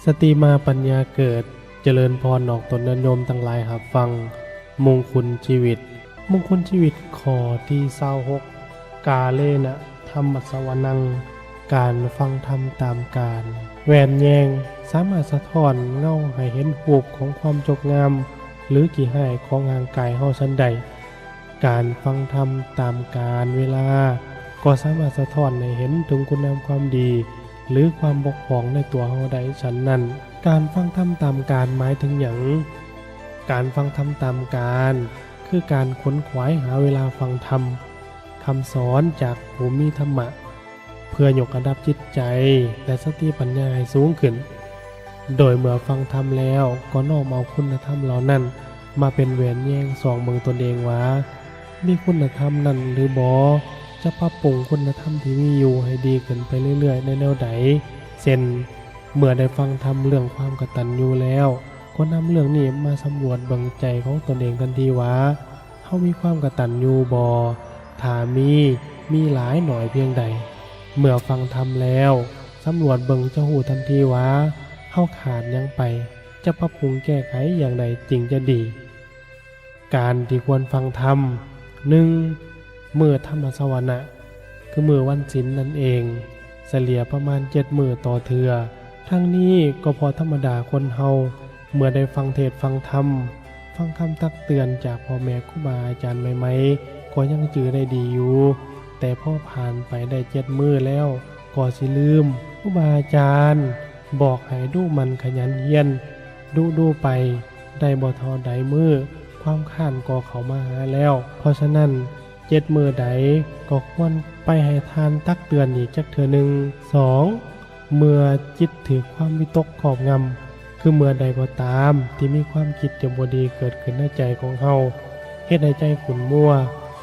ສະຕິມາປັນຍາເກີດ, ຈະເລີນພອນອອກຕົນຍາດໂຍມທັງຫຼາຍຮັບຟັງ ມຸງຄຸນຊີວິດ. ມຸງຄຸນຊີວິດຂໍ້ທີຊາວຫົກ ກາເລນະທຳມັດສະວະນັງ, ການຟັງທຳຕາມການ. ແວ່ນແຍງສາມາດສະທ້ອນເງົາໃຫ້ເຫັນຮູບຂອງຄວາມຈົບງາມ ຫຼື ຂີ້ຮ້າຍຂອງຮ່າງກາຍເຮົາຊັ້ນໃດ, ການຟັງທຳຕາມການເວລາ ກໍສາມາດສະທ້ອນໃຫ້ເຫັນເຖິງຄຸນງາມຄວາມດີ ຫຼື ຄວາມບົກຜ່ອງໃນຕົວເຮົາໄດ້ຊັ້ນນັ້ນ. ການຟັງທຳຕາມການໝາຍເຖິງຫຍັງ? ການຟັງທຳຕາມການ ຄືການຂົນຂວາຍຫາເວລາຟັງທຳ, ຄຳສອນຈາກຜູ້ມີທຳມະ ເພື່ອຍົກລະດັບຈິດໃຈ ແລະ ສະຕິປັນຍາໃຫ້ສູງຂຶ້ນ. ໂດຍເມື່ອຟັງທຳແລ້ວ ກໍນ້ອມເອົາຄຸນນະທຳເຫຼົ່ານັ້ນມາເປັນແວ່ນແຍງສ່ອງເບິ່ງຕົນເອງວ່າ ມີຄຸນນະທຳນັ້ນຫຼືບໍ່, ຈະປັບປຸງຄຸນນະທຳທີ່ມີຢູ່ໃຫ້ດີຂຶ້ນໄປເລື້ອຍໆໃນແນວໃດ. ເຊັ່ນ ເມື່ອໄດ້ຟັງທຳເລື່ອງຄວາມກະຕັນຍູແລ້ວ, ກໍນຳເລື່ອງນີ້ມາສຳຫຼວດເບິ່ງໃຈຂອງຕົນເອງທັນທີວ່າ ເຮົາມີຄວາມກະຕັນຍູບໍ່? ຖ້າມີ, ມີຫຼາຍໜ້ອຍພຽງໃດ? ເມື່ອຟັງທຳແລ້ວ, ສຳຫຼວດເບິ່ງຈະຮູ້ທັນທີວ່າ ເຮົາຂາດຫຍັງໄປ, ຈະປັບປຸງແກ້ໄຂຢ່າງໃດຈຶ່ງຈະດີ. ການທີ່ຄວນຟັງທຳ, ໜຶ່ງ ມື້ທຳມະສະວະນະ ຄືມື້ວັນສິນນັ້ນເອງ, ສະເລ່ຍປະມານເຈັດມື້ຕໍ່ເທື່ອ. ທັງນີ້ກໍເພາະທຳມະດາຄົນເຮົາ ເມື່ອໄດ້ຟັງເທດຟັງທຳ, ຟັງຄຳຕັກເຕືອນຈາກພໍ່ແມ່ຄູບາອາຈານໃໝ່ໆ ກໍຍັງຈື່ໄດ້ດີຢູ່, ແຕ່ພໍຜ່ານໄປໄດ້ເຈັດມື້ແລ້ວກໍຊິລືມ. ຄູບາອາຈານບອກໃຫ້ດຸໝັ່ນຂະຫຍັນຮຽນ, ດຸດູໄປ, ໄດ້ບໍ່ເທົ່າໃດມື້, ຄວາມຄ້ານກໍເຂົ້າມາຫາແລ້ວ. ເພາະສະນັ້ນ, ເຈັດມື້ໃດກໍຄວນໄປໃຫ້ທ່ານຕັກເຕືອນອີກຈັກເທື່ອໜຶ່ງ. ສອງ ເມື່ອຈິດຖືກຄວາມວິຕົກຄອບງຳ, ຄືເມື່ອໃດກໍຕາມທີ່ມີຄວາມຄິດທີ່ບໍ່ດີເກີດຂຶ້ນໃນໃຈຂອງເຮົາ, ເຮັດໃຫ້ໃຈຂຸ້ນມົວ,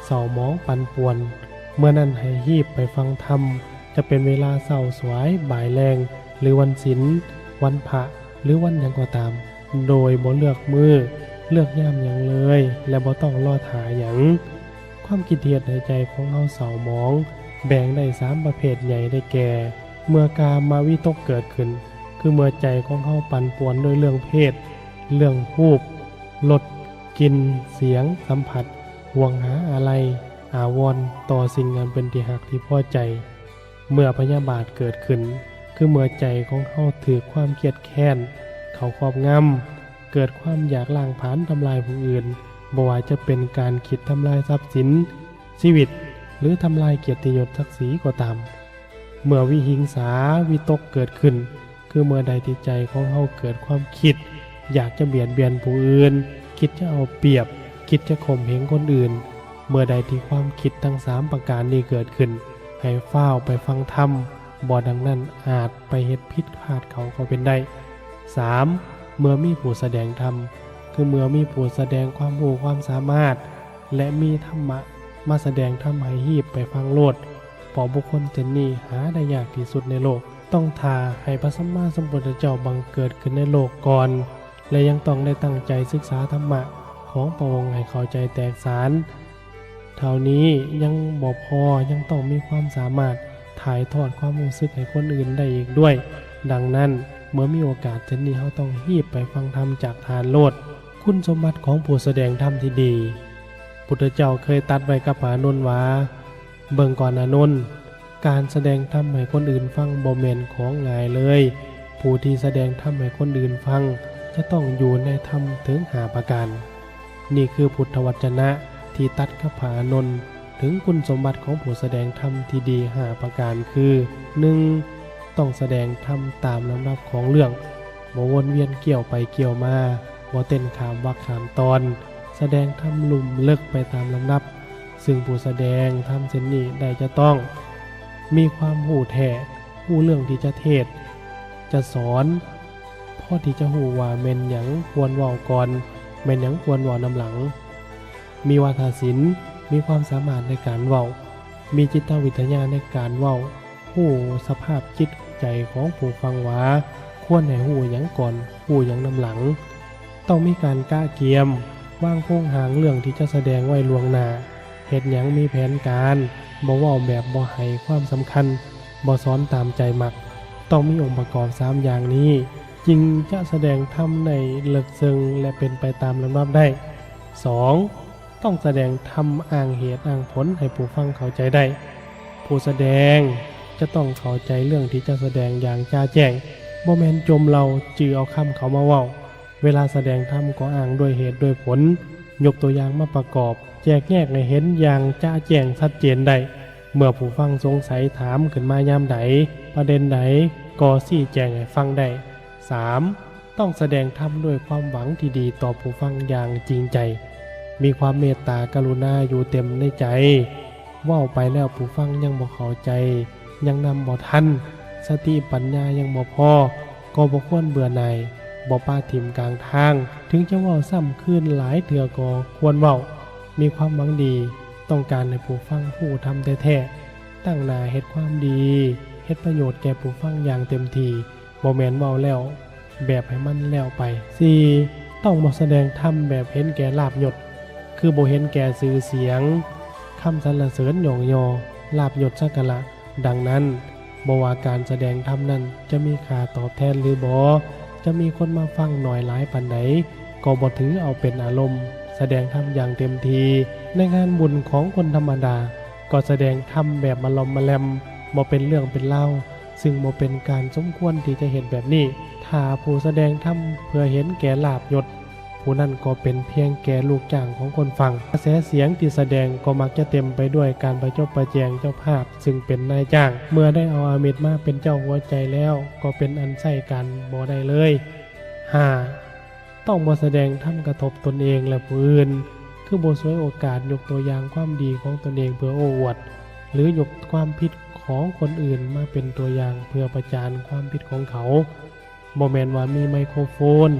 ເສົ້າໝອງ, ປັ່ນປ່ວນ, ເມື່ອນັ້ນໃຫ້ຮີບໄປຟັງທຳ, ຈະເປັນເວລາເຊົ້າສວາຍ, ບ່າຍແລງ, ຫຼື ວັນສິນ, ວັນພະ, ຫຼື ວັນຫຍັງກໍຕາມ. ໂດຍບໍ່ເລືອກມື້, ເລືອກຍາມຫຍັງເລີຍ ແລະ ບໍ່ຕ້ອງລໍຖ້າຫຍັງ. ຄວາມຄິດເຮັດໃຫ້ໃຈຂອງເຮົາເສົ້າໝອງ ແບ່ງໄດ້ສາມປະເພດໃຫຍ່ ໄດ້ແກ່ ເມື່ອກາມະວິຕົກເກີດຂຶ້ນ ຄືເມື່ອໃຈຂອງເຮົາປັ່ນປ່ວນດ້ວຍເລື່ອງເພດ, ເລື່ອງຮູບ, ລົດ, ກິ່ນ, ສຽງ, ສຳຜັດ, ຫວງຫາອາໄລ, ອາວອນຕໍ່ສິ່ງອັນເປັນທີ່ຮັກທີ່ພໍໃຈ. ເມື່ອພະຍາບາດເກີດຂຶ້ນ ຄືເມື່ອໃຈຂອງເຮົາຖືກຄວາມຄຽດແຄ້ນເຂົ້າຄອບງຳ, ເກີດຄວາມຢາກລ້າງຜານທຳລາຍຜູ້ອື່ນ, ບໍ່ວ່າຈະເປັນການຄິດທຳລາຍຊັບສິນ, ຊີວິດ ຫຼື ທຳລາຍກຽດຕິຍົດສັກສີກໍຕາມ. ເມື່ອວິຫິງສາວິຕົກເກີດຂຶ້ນ ຄືເມື່ອໃດທີ່ໃຈຂອງເຮົາເກີດຄວາມຄິດຢາກຈະບຽດບຽນຜູ້ອື່ນ, ຄິດຈະເອົາປຽບ, ຄິດຈະຂົ່ມເຫງຄົນອື່ນ, ເມື່ອໃດທີ່ຄວາມຄິດທັງສາມປະການນີ້ເກີດຂຶ້ນ, ໃຫ້ຟ້າວໄປຟັງທຳ, ບໍ່ດັ່ງນັ້ນອາດໄປເຮັດຜິດພາດເຂົາກໍເປັນໄດ້. ສາມ ເມື່ອມີຜູ້ສະແດງທຳ, ຄືເມື່ອມີຜູ້ສະແດງຄວາມຮູ້ຄວາມສາມາດ ແລະ ມີທຳມະມາສະແດງທຳໃຫ້ຮີບໄປຟັງໂລດ, ເພາະບຸກຄົນເຊັ່ນນີ້ຫາໄດ້ຍາກທີ່ສຸດໃນໂລກ. ຕ້ອງຖ້າໃຫ້ພະສຳມາສຳພຸດທະເຈົ້າບັງເກີດຂຶ້ນໃນໂລກກ່ອນ ແລະ ຍັງຕ້ອງໄດ້ຕັ້ງໃຈສຶກສາທຳມະຂອງພະອົງໃຫ້ເຂົ້າໃຈແຕກສານ. ເທົ່ານີ້ຍັງບໍ່ພໍ, ຍັງຕ້ອງມີຄວາມສາມາດຖ່າຍທອດຄວາມຮູ້ສຶກໃຫ້ຄົນອື່ນໄດ້ອີກດ້ວຍ. ດັ່ງນັ້ນ, ເມື່ອມີໂອກາດເຊັ່ນນີ້, ເຮົາຕ້ອງຮີບໄປຟັງທຳຈາກທ່ານໂລດ. ຄຸນສົມບັດຂອງຜູ້ສະແດງທຳທີ່ດີ. ພຸດທະເຈົ້າເຄີຍຕັດໄວ້ກັບພະອານົນວ່າ, ເບິ່ງກ່ອນອານົນ, ການສະແດງທຳໃຫ້ຄົນອື່ນຟັງບໍ່ແມ່ນຂອງງ່າຍເລີຍ. ຜູ້ທີ່ສະແດງທຳໃຫ້ຄົນອື່ນຟັງຈະຕ້ອງຢູ່ໃນທຳເຖິງຫ້າປະການ. ນີ້ຄືພຸດທະວັດຈະນະທີ່ຕັດກັບພະອານົນເຖິງຄຸນສົມບັດຂອງຜູ້ສະແດງທຳທີ່ດີຫ້າປະການຄື, ໜຶ່ງ ຕ້ອງສະແດງທຳຕາມລຳດັບຂອງເລື່ອງ, ບໍ່ວົນວຽນກ້ຽວໄປກ້ຽວມາ, ບໍ່ເຕັ້ນຂ້າມວັກຂ້າມຕອນ, ສະແດງທຳລຸ່ມເລິກໄປຕາມລຳດັບ. ຊຶ່ງຜູ້ສະແດງທຳເຊັ່ນນີ້ໄດ້ຈະຕ້ອງມີຄວາມຮູ້ແທ້, ຮູ້ເລື່ອງທີ່ຈະເທດ, ຈະສອນ, ພໍທີ່ຈະຮູ້ວ່າແມ່ນຫຍັງຄວນເວົ້າກ່ອນ, ແມ່ນຫຍັງຄວນເວົ້ານຳຫຼັງ, ມີວາທະສິນ, ມີຄວາມສາມາດໃນການເວົ້າ, ມີຈິດຕະວິທະຍາໃນການເວົ້າ, ຮູ້ສະພາບຈິດໃຈຂອງຜູ້ຟັງວ່າຄວນໃຫ້ຮູ້ຫຍັງກ່ອນ, ຮູ້ຫຍັງນຳຫຼັງ. ຕ້ອງມີການກະກຽມ, ວາງໂຄງຮ່າງເລື່ອງທີ່ຈະສະແດງໄວ້ລ່ວງໜ້າ, ເຮັດຫຍັງມີແຜນການ, ບໍ່ເວົ້າແບບບໍ່ໃຫ້ຄວາມສຳຄັນ, ບໍ່ສອນຕາມໃຈມັກ. ຕ້ອງມີອົງປະກອບສາມຢ່າງນີ້ ຈຶ່ງຈະສະແດງທຳໄດ້ເລິກເຊິ່ງ ແລະ ເປັນໄປຕາມລຳດັບໄດ້. ສອງ, ຕ້ອງສະແດງທຳອ້າງເຫດອ້າງຜົນໃຫ້ຜູ້ຟັງເຂົ້າໃຈໄດ້. ຜູ້ສະແດງຈະຕ້ອງເຂົ້າໃຈເລື່ອງທີ່ຈະສະແດງຢ່າງຈະແຈ້ງ, ບໍ່ແມ່ນຈົ່ມເລົ່າຈື່ເອົາຄຳເຂົາມາເວົ້າ. ເວລາສະແດງທຳກໍອ້າງດ້ວຍເຫດດ້ວຍຜົນ, ຍົກຕົວຢ່າງມາປະກອບ, ແຈກແຍກໃຫ້ເຫັນຢ່າງຈະແຈ້ງຊັດເຈນໄດ້. ເມື່ອຜູ້ຟັງສົງໄສຖາມຂຶ້ນມາຍາມໃດ, ປະເດັນໃດ, ກໍຊີ້ແຈງໃຫ້ຟັງໄດ້. ສາມ, ຕ້ອງສະແດງທຳດ້ວຍຄວາມຫວັງທີ່ດີຕໍ່ຜູ້ຟັງຢ່າງຈິງໃຈ, ມີຄວາມເມດຕາກະລຸນາຢູ່ເຕັມໃນໃຈ. ເວົ້າໄປແລ້ວຜູ້ຟັງຍັງບໍ່ເຂົ້າໃຈ, ຍັງນຳບໍ່ທັນ, ສະຕິປັນຍາຍັງບໍ່ພໍ, ກໍບໍ່ຄວນເບື່ອໜ່າຍ, ບໍ່ປະຖິ້ມກາງທາງ. ເຖິງຈະເວົ້າຊ້ຳຄືນຫຼາຍເທື່ອກໍຄວນເວົ້າ. ມີຄວາມຫວັງດີ, ຕ້ອງການໃຫ້ຜູ້ຟັງຮູ້ທຳແທ້ໆ, ຕັ້ງໜ້າເຮັດຄວາມດີ, ເຮັດປະໂຫຍດແກ່ຜູ້ຟັງຢ່າງເຕັມທີ່, ບໍ່ແມ່ນເວົ້າແລ້ວແບບໃຫ້ມັນແລ້ວໄປ. ສີ່, ຕ້ອງບໍ່ສະແດງທຳແບບເຫັນແກ່ລາບຍົດ, ຄືບໍ່ເຫັນແກ່ຊື່ສຽງ, ຄຳສັນລະເສີນຍ້ອງຍໍ, ລາບຍົດສັກກາລະ. ດັ່ງນັ້ນ, ບໍ່ວ່າການສະແດງທຳນັ້ນຈະມີຄ່າຕອບແທນຫຼືບໍ່, ຈະມີຄົນມາຟັງໜ້ອຍຫຼາຍປານໃດ, ກໍບໍ່ຖືເອົາເປັນອາລົມ, ສະແດງທຳຢ່າງເຕັມທີ່. ໃນງານບຸນຂອງຄົນທຳມະດາ, ກໍສະແດງທຳແບບມະລ່ອມມະແລ່ມ, ບໍ່ເປັນເລື່ອງເປັນລາວ, ຊຶ່ງບໍ່ເປັນການສົມຄວນທີ່ຈະເຮັດແບບນີ້. ຖ້າຜູ້ສະແດງທຳເພື່ອເຫັນແກ່ລາບຍົດ, ຜູ້ນັ້ນກໍເປັນພຽງແຕ່ລູກຈ້າງຂອງຄົນຟັງ. ກະແສສຽງທີ່ສະແດງກໍມັກຈະເຕັມໄປດ້ວຍການປະຈົບປະແຈງເຈົ້າພາບ, ຊຶ່ງເປັນນາຍຈ້າງ. ເມື່ອໄດ້ເອົາອາມິດມາເປັນເຈົ້າຫົວໃຈແລ້ວ, ກໍເປັນອັນໃຊ້ການບໍ່ໄດ້ເລີຍ. ຫ້າ, ຕ້ອງບໍ່ສະແດງທຳກະທົບຕົນເອງ ແລະ ຜູ້ອື່ນ, ຄືບໍ່ສວຍໂອກາດຍົກຕົວຢ່າງຄວາມດີຂອງຕົນເອງເພື່ອໂອ້ອວດ, ຫຼື ຍົກຄວາມຜິດຂອງຄົນອື່ນມາເປັນຕົວຢ່າງເພື່ອປະຈານຄວາມຜິດຂອງເຂົາ. ບໍ່ແມ່ນວ່າມີໄມໂຄຣໂຟນ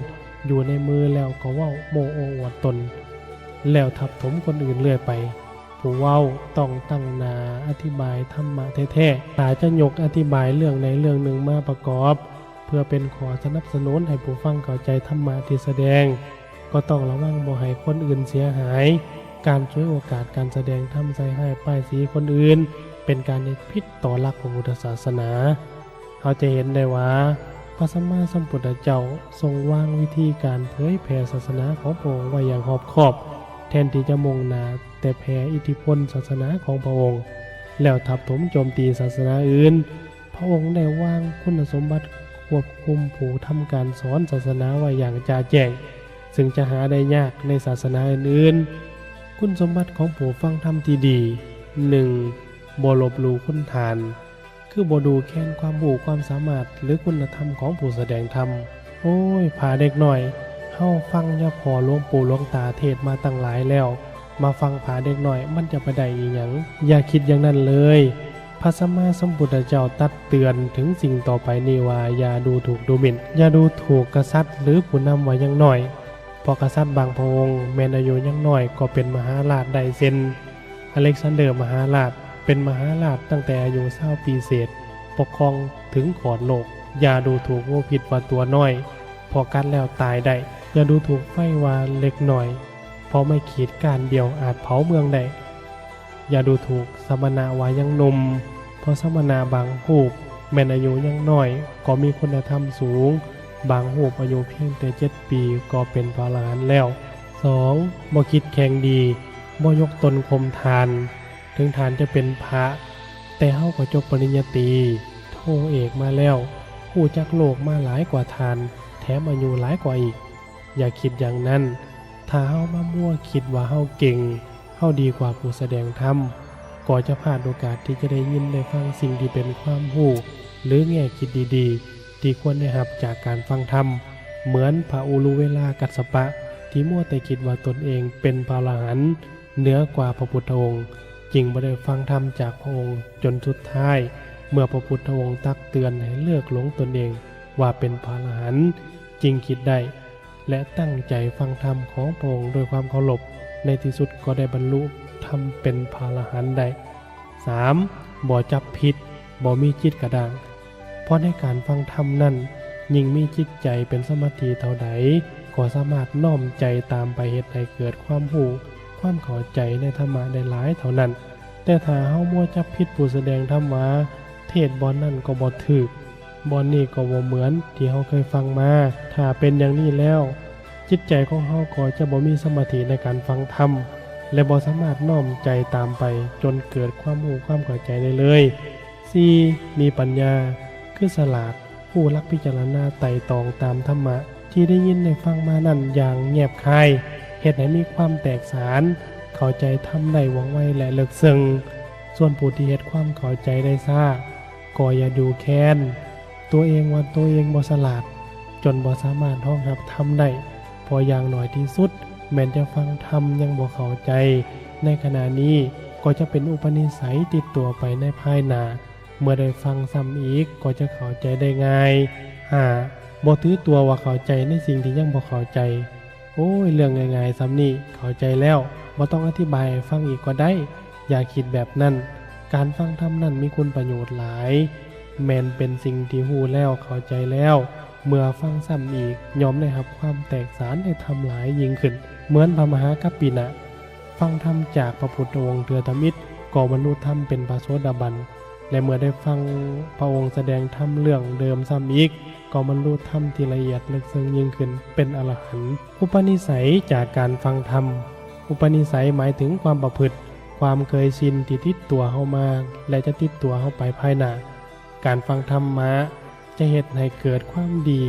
ຢູ່ໃນມືແລ້ວກໍເວົ້າໂມ້ໂອ້ອວດຕົນ, ແລ້ວທັບຖົມຄົນອື່ນເລື້ອຍໄປ. ຜູ້ເວົ້າຕ້ອງຕັ້ງໜ້າອະທິບາຍທຳມະແທ້ໆ. ຖ້າຈະຍົກອະທິບາຍເລື່ອງໃດເລື່ອງໜຶ່ງມາປະກອບ ເພື່ອເປັນຂໍ້ສະໜັບສະໜູນໃຫ້ຜູ້ຟັງເຂົ້າໃຈທຳມະທີ່ສະແດງ, ກໍຕ້ອງລະວັງບໍ່ໃຫ້ຄົນອື່ນເສຍຫາຍ. ການສວຍໂອກາດການສະແດງທຳໃສ່ຮ້າຍປ້າຍສີຄົນອື່ນ ເປັນການເຮັດຜິດຕໍ່ຫຼັກພະພຸດທະສາສະໜາ. ເຮົາຈະເຫັນໄດ້ວ່າ ພະສຳມາສຳພຸດທະເຈົ້າຊົງວາງວິທີການເຜີຍແຜ່ສາສະໜາຂອງພະອົງໄວ້ຢ່າງຮອບຄອບ, ແທນທີ່ຈະມຸ່ງໜ້າແຕ່ແຜ່ອິດທິພົນສາສະໜາຂອງພະອົງ ແລ້ວທັບຖົມໂຈມຕີສາສະໜາອື່ນ. ພະອົງໄດ້ວາງຄຸນສົມບັດຄວບຄຸມຜູ້ທຳການສອນສາສະໜາໄວ້ຢ່າງຈະແຈ້ງ, ຊຶ່ງຈະຫາໄດ້ຍາກໃນສາສະໜາອື່ນໆ. ຄຸນສົມບັດຂອງຜູ້ຟັງທຳທີ່ດີ, ໜຶ່ງ, ບໍ່ລົບຫຼູ່ຄຸນທ່ານ, ຄືບໍ່ດູແຄນຄວາມຮູ້ຄວາມສາມາດ ຫຼື ຄຸນນະທຳຂອງຜູ້ສະແດງທຳ. ໂອ້ຍ, ພາເດັກນ້ອຍ, ເຮົາຟັງຍາພໍ່ຫຼວງປູ່ຫຼວງຕາເທດມາຕັ້ງຫຼາຍແລ້ວ, ມາຟັງພາເດັກນ້ອຍມັນຈະໄປໄດ້ອີ່ຫຍັງ? ຢ່າຄິດຢ່າງນັ້ນເລີຍ. ພະສຳມາສຳພຸດທະເຈົ້າຕັດເຕືອນເຖິງສິ່ງຕໍ່ໄປນີ້ວ່າ ຢ່າດູຖູກດູໝິ່ນ, ຢ່າດູຖູກກະສັດ ຫຼື ຜູ້ນຳວ່າຍັງນ້ອຍ, ເພາະກະສັດບາງພະອົງແມ່ນອາຍຸຍັງນ້ອຍກໍເປັນມະຫາລາດໄດ້ ເຊັ່ນ ອາເລັກຊານເດີມະຫາລາດ ເປັນມະຫາລາດຕັ້ງແຕ່ອາຍຸຊາວປີເສດ, ປົກຄອງເຖິງຂອດໂລກ. ຢ່າດູຖູກໂວພິດວ່າຕົວນ້ອຍ, ເພາະກັດແລ້ວຕາຍໄດ້. ຢ່າດູຖູກໄຟວ່າເຫຼັກໜ້ອຍ, ເພາະໄມ້ຂີດກ້ານດຽວອາດເຜົາເມືອງໄດ້. ຢ່າດູຖູກສະມະນະວ່າຍັງໜຸ່ມ, ເພາະສະມະນະບາງຮູບແມ່ນອາຍຸຍັງນ້ອຍກໍມີຄຸນນະທຳສູງ, ບາງຮູບອາຍຸພຽງແຕ່ເຈັດປີກໍເປັນພະອໍລະຫັນແລ້ວ. ສອງ, ບໍ່ຄິດແຂ່ງດີ, ບໍ່ຍົກຕົນຂົ່ມທ່ານ. ເຖິງທ່ານຈະເປັນພະ, ແຕ່ເຮົາກໍຈົບປະລິນຍາຕີ, ໂທເອກມາແລ້ວ, ຮູ້ຈັກໂລກມາຫຼາຍກວ່າທ່ານ, ແຖມອາຍຸຫຼາຍກວ່າອີກ. ຢ່າຄິດຢ່າງນັ້ນ. ຖ້າເຮົາມາມົວຄິດວ່າເຮົາເກັ່ງ, ເຮົາດີກວ່າຜູ້ສະແດງທຳ, ກໍຈະພາດໂອກາດທີ່ຈະໄດ້ຍິນໄດ້ຟັງສິ່ງທີ່ເປັນຄວາມຮູ້ ຫຼື ແງ່ຄິດດີໆ ທີ່ຄວນໄດ້ຮັບຈາກການຟັງທຳ. ເໝືອນພະອຸລຸເວລາກັດສະປະ ທີ່ມົວແຕ່ຄິດວ່າຕົນເອງເປັນພະອໍລະຫັນເໜືອກວ່າພະພຸດທະອົງ, ຈຶ່ງບໍ່ໄດ້ຟັງທຳຈາກພະອົງຈົນສຸດທ້າຍ, ເມື່ອພະພຸດທະອົງຕັກເຕືອນໃຫ້ເລີກຫຼົງຕົນເອງວ່າເປັນພະອໍລະຫັນ, ຈຶ່ງຄິດໄດ້ ແລະ ຕັ້ງໃຈຟັງທຳຂອງພະອົງດ້ວຍຄວາມເຄົາລົບ, ໃນທີ່ສຸດກໍໄດ້ບັນລຸທຳເປັນພະອໍລະຫັນໄດ້. ສາມ, ບໍ່ຈັບຜິດ, ບໍ່ມີຈິດກະດ້າງ. ເພາະໃນການຟັງທຳນັ້ນ, ຍິ່ງມີຈິດໃຈເປັນສະມາທິເທົ່າໃດ, ກໍສາມາດນ້ອມໃຈຕາມໄປເຮັດໃຫ້ເກີດຄວາມຮູ້, ຄວາມເຂົ້າໃຈໃນທຳມະໄດ້ຫຼາຍເທົ່ານັ້ນ. ແຕ່ຖ້າເຮົາມົວຈັບຜິດຜູ້ສະແດງທຳວ່າ ເທດບ່ອນນັ້ນກໍບໍ່ຖືກ, ບ່ອນນີ້ກໍບໍ່ເໝືອນທີ່ເຮົາເຄີຍຟັງມາ. ຖ້າເປັນຢ່າງນີ້ແລ້ວ, ຈິດໃຈຂອງເຮົາກໍຈະບໍ່ມີສະມາທິໃນການຟັງທຳ ແລະ ບໍ່ສາມາດນ້ອມໃຈຕາມໄປຈົນເກີດຄວາມຮູ້ຄວາມເຂົ້າໃຈໄດ້ເລີຍ. ສີ່, ມີປັນຍາ, ຄືສະຫຼາດ, ຮູ້ຫຼັກພິຈາລະນາໄຕ່ຕອງຕາມທຳມະທີ່ໄດ້ຍິນໄດ້ຟັງມານັ້ນຢ່າງແຍບຄາຍ, ເຮັດໃຫ້ມີຄວາມແຕກສານ, ເຂົ້າໃຈທຳໄດ້ວ່ອງໄວ ແລະ ເລິກເຊິ່ງ. ສ່ວນຜູ້ທີ່ເຮັດຄວາມເຂົ້າໃຈໄດ້ຊ້າ, ກໍຢ່າດູແຄນຕົວເອງວ່າຕົວເອງບໍ່ສະຫຼາດ ຈົນບໍ່ສາມາດຮອງຮັບທຳໄດ້, ເພາະຢ່າງໜ້ອຍທີ່ສຸດແມ່ນຈະຟັງທຳຍັງບໍ່ເຂົ້າໃຈໃນຂະນະນີ້, ກໍຈະເປັນອຸປະນິໄສຕິດຕົວໄປໃນພາຍໜ້າ. ເມື່ອໄດ້ຟັງຊ້ຳອີກກໍຈະເຂົ້າໃຈໄດ້ງ່າຍ. ຫ້າ, ບໍ່ຖືຕົວວ່າເຂົ້າໃຈໃນສິ່ງທີ່ຍັງບໍ່ເຂົ້າໃຈ. ໂອ້ຍ, ເລື່ອງງ່າຍໆສ່ຳນີ້ເຂົ້າໃຈແລ້ວ, ບໍ່ຕ້ອງອະທິບາຍໃຫ້ຟັງອີກກໍໄດ້. ຢ່າຄິດແບບນັ້ນ. ການຟັງທຳນັ້ນມີຄຸນປະໂຫຍດຫຼາຍ, ແມ່ນເປັນສິ່ງທີ່ຮູ້ແລ້ວເຂົ້າໃຈແລ້ວ. ເມື່ອຟັງຊ້ຳອີກ, ຍ່ອມໄດ້ຮັບຄວາມແຕກສານໃນທຳຫຼາຍຍິ່ງຂຶ້ນ. ເໝືອນພະມະຫາກັບປິນະ ຟັງທຳຈາກພະພຸດທະອົງເທື່ອທຳອິດ ກໍບັນລຸທຳເປັນພະໂສດາບັນ ແລະ ເມື່ອໄດ້ຟັງພະອົງສະແດງທຳເລື່ອງເດີມຊ້ຳອີກ ກໍບັນລຸທຳທີ່ລະອຽດເລິກເຊິ່ງຍິ່ງຂຶ້ນເປັນອະລະຫັນ. ອຸປະນິໄສຈາກການຟັງທຳ. ອຸປະນິໄສໝາຍເຖິງຄວາມປະພຶດ, ຄວາມເຄີຍຊິນທີ່ຕິດຕົວເຮົາມາ ແລະ ຈະຕິດຕົວເຮົາໄປພາຍໜ້າ. ການຟັງທຳມະຈະເຮັດໃຫ້ເກີດຄວາມດີ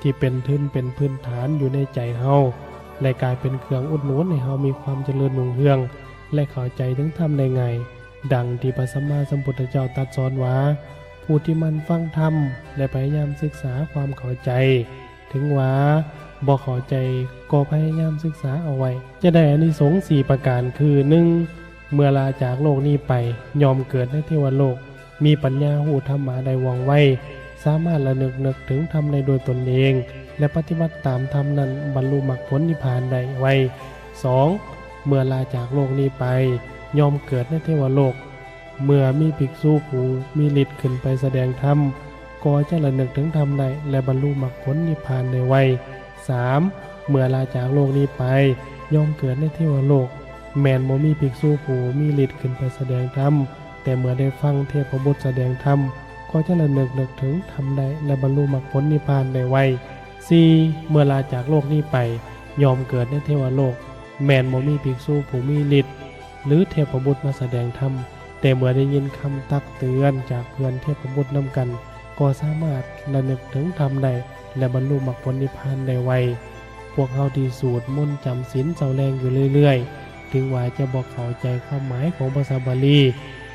ທີ່ເປັນທຶນເປັນພື້ນຖານຢູ່ໃນໃຈເຮົາ ແລະ ກາຍເປັນເຄື່ອງອຸດໜູນໃຫ້ເຮົາມີຄວາມຈະເລີນຮຸ່ງເຮືອງ ແລະ ເຂົ້າໃຈເຖິງທຳໄດ້ງ່າຍ. ດັ່ງທີ່ພະສຳມາສຳພຸດທະເຈົ້າຕັດສອນວ່າ, ຜູ້ທີ່ໝັ່ນຟັງທຳ ແລະ ພະຍາຍາມສຶກສາຄວາມເຂົ້າໃຈ, ເຖິງວ່າບໍ່ເຂົ້າໃຈກໍພະຍາຍາມສຶກສາເອົາໄວ້ ຈະໄດ້ອານິສົງສີ່ປະການ ຄື ໜຶ່ງ ເມື່ອລາຈາກໂລກນີ້ໄປ ຍ່ອມເກີດໃນເທວະໂລກ, ມີປັນຍາຮູ້ທຳມະໄດ້ວ່ອງໄວ, ສາມາດລະນຶກນຶກເຖິງທຳໄດ້ດ້ວຍຕົນເອງ ແລະ ປະຕິບັດຕາມທຳນັ້ນ ບັນລຸມັກຜົນນິບພານໄດ້ໄວ. ສອງ ເມື່ອລາຈາກໂລກນີ້ໄປ ຍ່ອມເກີດໃນເທວະໂລກ, ເມື່ອມີພິກສຸຜູ້ມີລິດຂຶ້ນໄປສະແດງທຳ ກໍຈະລະນຶກເຖິງທຳໄດ້ ແລະ ບັນລຸມັກຜົນນິບພານໄດ້ໄວ. ສາມ ເມື່ອລາຈາກໂລກນີ້ໄປ ຍ່ອມເກີດໃນເທວະໂລກ, ແມ່ນບໍ່ມີພິກສຸຜູ້ມີລິດຂຶ້ນໄປສະແດງທຳ, ແຕ່ເມື່ອໄດ້ຟັງເທບພະບຸດສະແດງທຳ ກໍຈະລະນຶກນຶກເຖິງທຳໄດ້ ແລະ ບັນລຸມັກຜົນນິບພານໄດ້ໄວ. ສີ່ ເມື່ອລາຈາກໂລກນີ້ໄປ ຍ່ອມເກີດໃນເທວະໂລກ, ແມ່ນບໍ່ມີພິກສຸຜູ້ມີລິດ ຫຼື ເທບພະບຸດມາສະແດງທຳ, ແຕ່ເມື່ອໄດ້ຍິນຄຳຕັກເຕືອນຈາກເພື່ອນເທບພະບຸດນຳກັນ ກໍສາມາດລະນຶກເຖິງທຳໄດ້ ແລະ ບັນລຸມັກຜົນນິບພານໄດ້ໄວ. ພວກເຮົາທີ່ສູດມົນຈຳສິນເຊົາແລງຢູ່ເລື້ອຍໆ ເຖິງວ່າຈະບໍ່ເຂົ້າໃຈຄວາມໝາຍຂອງພາສາບາລີ,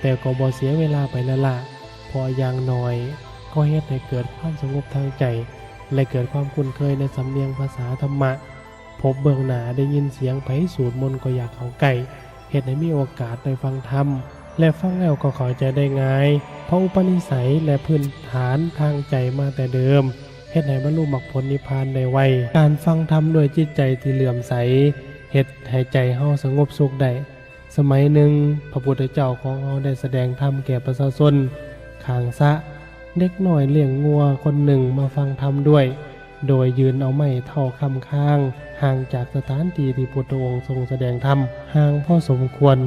ແຕ່ກໍບໍ່ເສຍເວລາໄປລ້າໆ, ເພາະຢ່າງໜ້ອຍກໍເຮັດໃຫ້ເກີດຄວາມສະຫງົບທາງໃຈ ແລະ ເກີດຄວາມຄຸ້ນເຄີຍໃນສຳນຽງພາສາທຳມະ. ພົບເບື້ອງໜ້າໄດ້ຍິນສຽງໃຜສູດມົນກໍຢາກເຂົ້າໃກ້, ເຮັດໃຫ້ມີໂອກາດໄດ້ຟັງທຳ ແລະ ຟັງແລ້ວກໍເຂົ້າໃຈໄດ້ງ່າຍ. ເພາະອຸປະນິໄສ ແລະ ພື້ນຖານທາງໃຈມາແຕ່ເດີມ ເຮັດໃຫ້ບັນລຸມັກຜົນນິບພານໄດ້ໄວ. ການຟັງທຳດ້ວຍຈິດໃຈທີ່ເຫຼື້ອມໃສ ເຮັດໃຫ້ໃຈເຮົາສະຫງົບສຸກໄດ້. ສະໄໝໜຶ່ງ, ພະພຸດທະເຈົ້າຂອງເຮົາໄດ້ສະແດງທຳແກ່ປະຊາຊົນຂ້າງສະ, ເດັກນ້ອຍລ້ຽງງົວຄົນໜຶ່ງມາຟັງທຳດ້ວຍ ໂດຍຢືນເອົາໄມ້ເທົ້າຄ້ຳຄາງຫ່າງຈາກສະຖານທີ່ທີ່ພຸດທະອົງຊົງສະແດງທຳ ຫ່າງພໍສົມຄວນ.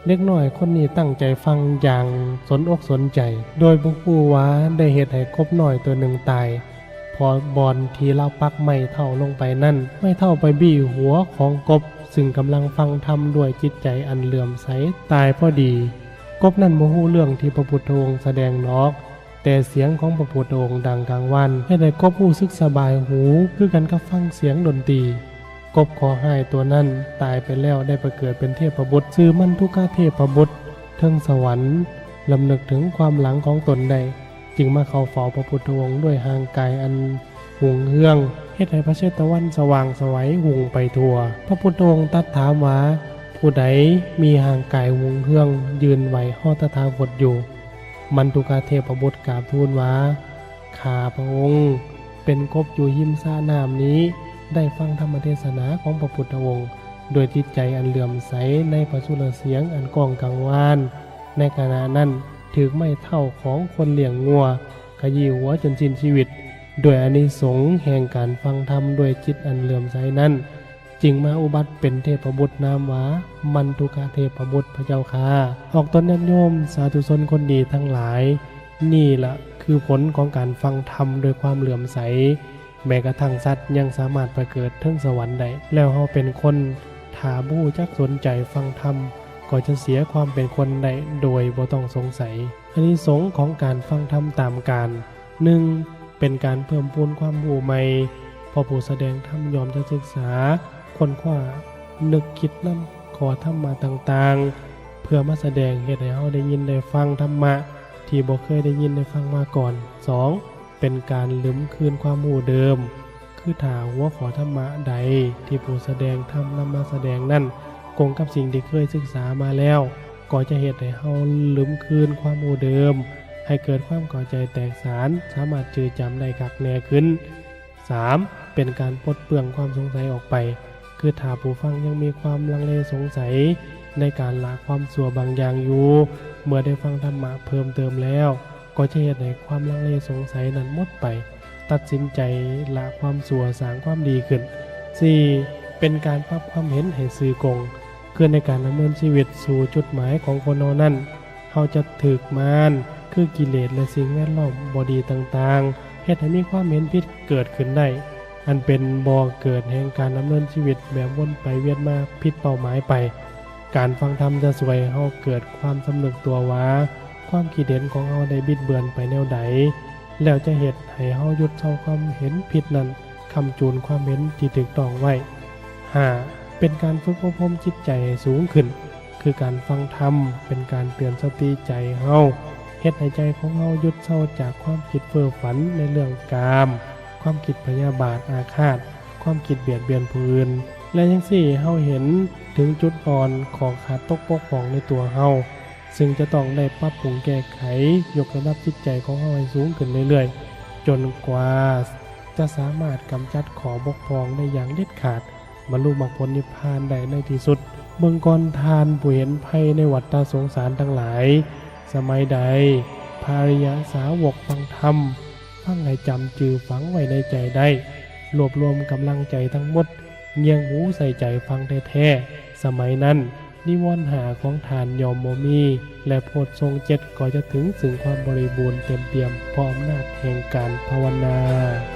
ເດັກນ້ອຍຄົນນີ້ຕັ້ງໃຈຟັງຢ່າງສົນອົກສົນໃຈ, ໂດຍບໍ່ຮູ້ວ່າໄດ້ເຮັດໃຫ້ກົບນ້ອຍຕົວໜຶ່ງຕາຍ ເພາະບ່ອນທີ່ລາວປັກໄມ້ເທົ້າລົງໄປນັ້ນ, ໄມ້ເທົ້າໄປບີ້ຫົວຂອງກົບ ຊຶ່ງກຳລັງຟັງທຳດ້ວຍຈິດໃຈອັນເຫຼື້ອມໃສຕາຍພໍດີ. ກົບນັ້ນບໍ່ຮູ້ເລື່ອງທີ່ພະພຸດທະອົງສະແດງດອກ, ແຕ່ສຽງຂອງພະພຸດທະອົງດັງກາງວານ ເຮັດໃຫ້ກົບຮູ້ສຶກສະບາຍຫູຄືກັນກັບຟັງສຽງດົນຕີ. ກົບເຄາະຮ້າຍຕົວນັ້ນຕາຍໄປແລ້ວໄດ້ໄປເກີດເປັນເທບພະບຸດ ຊື່ມັນທຸກະເທບພະບຸດ ເທິງສະຫວັນ ລຳນຶກເຖິງຄວາມຫຼັງຂອງຕົນໄດ້ ຈຶ່ງມາເຂົ້າເຝົ້າພະພຸດທະອົງດ້ວຍຮ່າງກາຍອັນຮຸ່ງເຮືອງ ເຮັດໃຫ້ພະເຊດຕະວັນສະຫວ່າງສະໄຫວຮຸ່ງໄປທົ່ວ. ພະພຸດທະອົງຕັດຖາມວ່າ, ຜູ້ໃດມີຮ່າງກາຍຮຸ່ງເຮືອງຢືນໄຫວ້ຮໍຕະຖາຄົດຢູ່? ມັນທຸກະເທບພະບຸດກາບທູນວ່າ, ຂ້າພະອົງເປັນກົບຢູ່ຮິມສະນ້ຳນີ້ ໄດ້ຟັງທຳມະເທດສະໜາຂອງພະພຸດທະອົງ ດ້ວຍຈິດໃຈອັນເຫຼື້ອມໃສໃນພະສຸລະສຽງອັນກ້ອງກັງວານ. ໃນຂະນະນັ້ນ, ຖືກໄມ້ເທົ້າຂອງຄົນລ້ຽງງົວຂະຢີ້ຫົວຈົນສິ້ນຊີວິດ. ດ້ວຍອານິສົງແຫ່ງການຟັງທຳດ້ວຍຈິດອັນເຫຼື້ອມໃສນັ້ນ, ຈຶ່ງມາອຸບັດເປັນເທບພະບຸດນາມວ່າ ມັນທຸກະເທບພະບຸດ ພະເຈົ້າຂ້າ. ອອກຕົນຍາດໂຍມສາທຸຊົນຄົນດີທັງຫຼາຍ, ນີ້ລະຄື ຄືຜົນຂອງການຟັງທຳດ້ວຍຄວາມເຫຼື້ອມໃສ, ແມ້ກະທັ່ງສັດຍັງສາມາດໄປເກີດເທິງສະຫວັນໄດ້. ແລ້ວເຮົາເປັນຄົນ ຖ້າບໍ່ຮູ້ຈັກສົນໃຈຟັງທຳ ກໍຈະເສຍຄວາມເປັນຄົນໄດ້ໂດຍບໍ່ຕ້ອງສົງໄສ. ອານິສົງຂອງການຟັງທຳຕາມການ. ໜຶ່ງ ເປັນການເພີ່ມພູນຄວາມຮູ້ໃໝ່, ເພາະຜູ້ສະແດງທຳຍ່ອມຈະສຶກສາ, ຄົ້ນຄວ້າ, ນຶກຄິດນຳຂໍ້ທຳມະຕ່າງໆ ເພື່ອມາສະແດງ, ເຮັດໃຫ້ເຮົາໄດ້ຍິນໄດ້ຟັງທຳມະທີ່ບໍ່ເຄີຍໄດ້ຍິນໄດ້ຟັງມາກ່ອນ. ສອງ ເປັນການລຶມຄືນຄວາມຮູ້ເດີມ, ຄືຖ້າຫົວຂໍ້ທຳມະໃດທີ່ຜູ້ສະແດງທຳນຳມາສະແດງນັ້ນກົງກັບສິ່ງທີ່ເຄີຍສຶກສາມາແລ້ວ, ກໍຈະເຮັດໃຫ້ເຮົາລຶມຄືນຄວາມຮູ້ເດີມ, ໃຫ້ເກີດຄວາມເຂົ້າໃຈແຕກສານ, ສາມາດຈື່ຈຳໄດ້ຄັກແນ່ຂຶ້ນ. ສາມ ເປັນການປົດເປື້ອງຄວາມສົງໄສອອກໄປ, ຄືຖ້າຜູ້ຟັງຍັງມີຄວາມລັງເລສົງໄສໃນການລະຄວາມຊົ່ວບາງຢ່າງຢູ່, ເມື່ອໄດ້ຟັງທຳມະເພີ່ມເຕີມແລ້ວ, ກໍຈະເຮັດໃຫ້ຄວາມລັງເລສົງໄສນັ້ນໝົດໄປ, ຕັດສິນໃຈລະຄວາມຊົ່ວ, ສ້າງຄວາມດີຂຶ້ນ. ສີ່ ເປັນການປັບຄວາມເຫັນໃຫ້ຊື່ກົງ, ຄືໃນການດຳເນີນຊີວິດສູ່ຈຸດໝາຍຂອງຄົນເຮົານັ້ນ, ເຮົາຈະຖືກມານ ຄືກິເລດ ແລະ ສິ່ງແວດລ້ອມບໍ່ດີຕ່າງໆ ເຮັດໃຫ້ມີຄວາມເຫັນຜິດເກີດຂຶ້ນໄດ້, ອັນເປັນບໍ່ເກີດແຫ່ງການດຳເນີນຊີວິດແບບວົນໄປວຽນມາຜິດເປົ້າໝາຍໄປ. ການຟັງທຳຈະຊ່ວຍໃຫ້ເຮົາເກີດຄວາມສຳນຶກຕົວວ່າ ຄວາມຄິດເຫັນຂອງເຮົາໄດ້ບິດເບືອນໄປແນວໃດ, ແລ້ວຈະເຮັດໃຫ້ເຮົາຢຸດເຊົາຄວາມເຫັນຜິດນັ້ນ, ຄ້ຳຈູນຄວາມເຫັນທີ່ຖືກຕ້ອງໄວ້. ຫ້າ ເປັນການຝຶກອົບຮົມຈິດໃຈໃຫ້ສູງຂຶ້ນ, ຄືການຟັງທຳເປັນການເຕືອນສະຕິໃຈເຮົາ, ເຮັດໃຫ້ໃຈຂອງເຮົາຢຸດເຊົາຈາກຄວາມຄິດເຟີ້ຝັນໃນເລື່ອງກາມ, ຄວາມຄິດພະຍາບາດອາຄາດ, ຄວາມຄິດບຽດບຽນຜູ້ອື່ນ ແລະ ຈັ່ງຊີ້ເຮົາເຫັນເຖິງຈຸດອ່ອນ, ຂໍ້ຂາດຕົກບົກຜ່ອງໃນຕົວເຮົາ, ຊຶ່ງຈະຕ້ອງໄດ້ປັບປຸງແກ້ໄຂ, ຍົກລະດັບຈິດໃຈຂອງເຮົາໃຫ້ສູງຂຶ້ນເລື້ອຍໆ, ຈົນກວ່າຈະສາມາດກຳຈັດຂໍ້ບົກຜ່ອງໄດ້ຢ່າງເດັດຂາດ, ບັນລຸມັກຜົນນິບພານໄດ້ໃນທີ່ສຸດ. ເບິ່ງກ່ອນທ່ານຜູ້ເຫັນໄພໃນວັດຕະສົງສານທັງຫຼາຍ, ສະໄໝໃດພະອະລິຍະສາວົກຟັງທຳ, ຟັງໃຫ້ຈຳຈື່ຝັງໄວ້ໃນໃຈໄດ້, ລວບລວມກຳລັງໃຈທັງໝົດ, ງຽງຫູໃສ່ໃຈຟັງແທ້ໆ, ສະໄໝນັ້ນ ນິວອນຫ້າຂອງທ່ານຍ່ອມບໍ່ມີ, ແລະ ໂພດຊົງເຈັດກໍຈະເຖິງຊຶ່ງຄວາມບໍລິບູນເຕັມປ່ຽມ ເພາະອຳນາດແຫ່ງການພາວະນາ.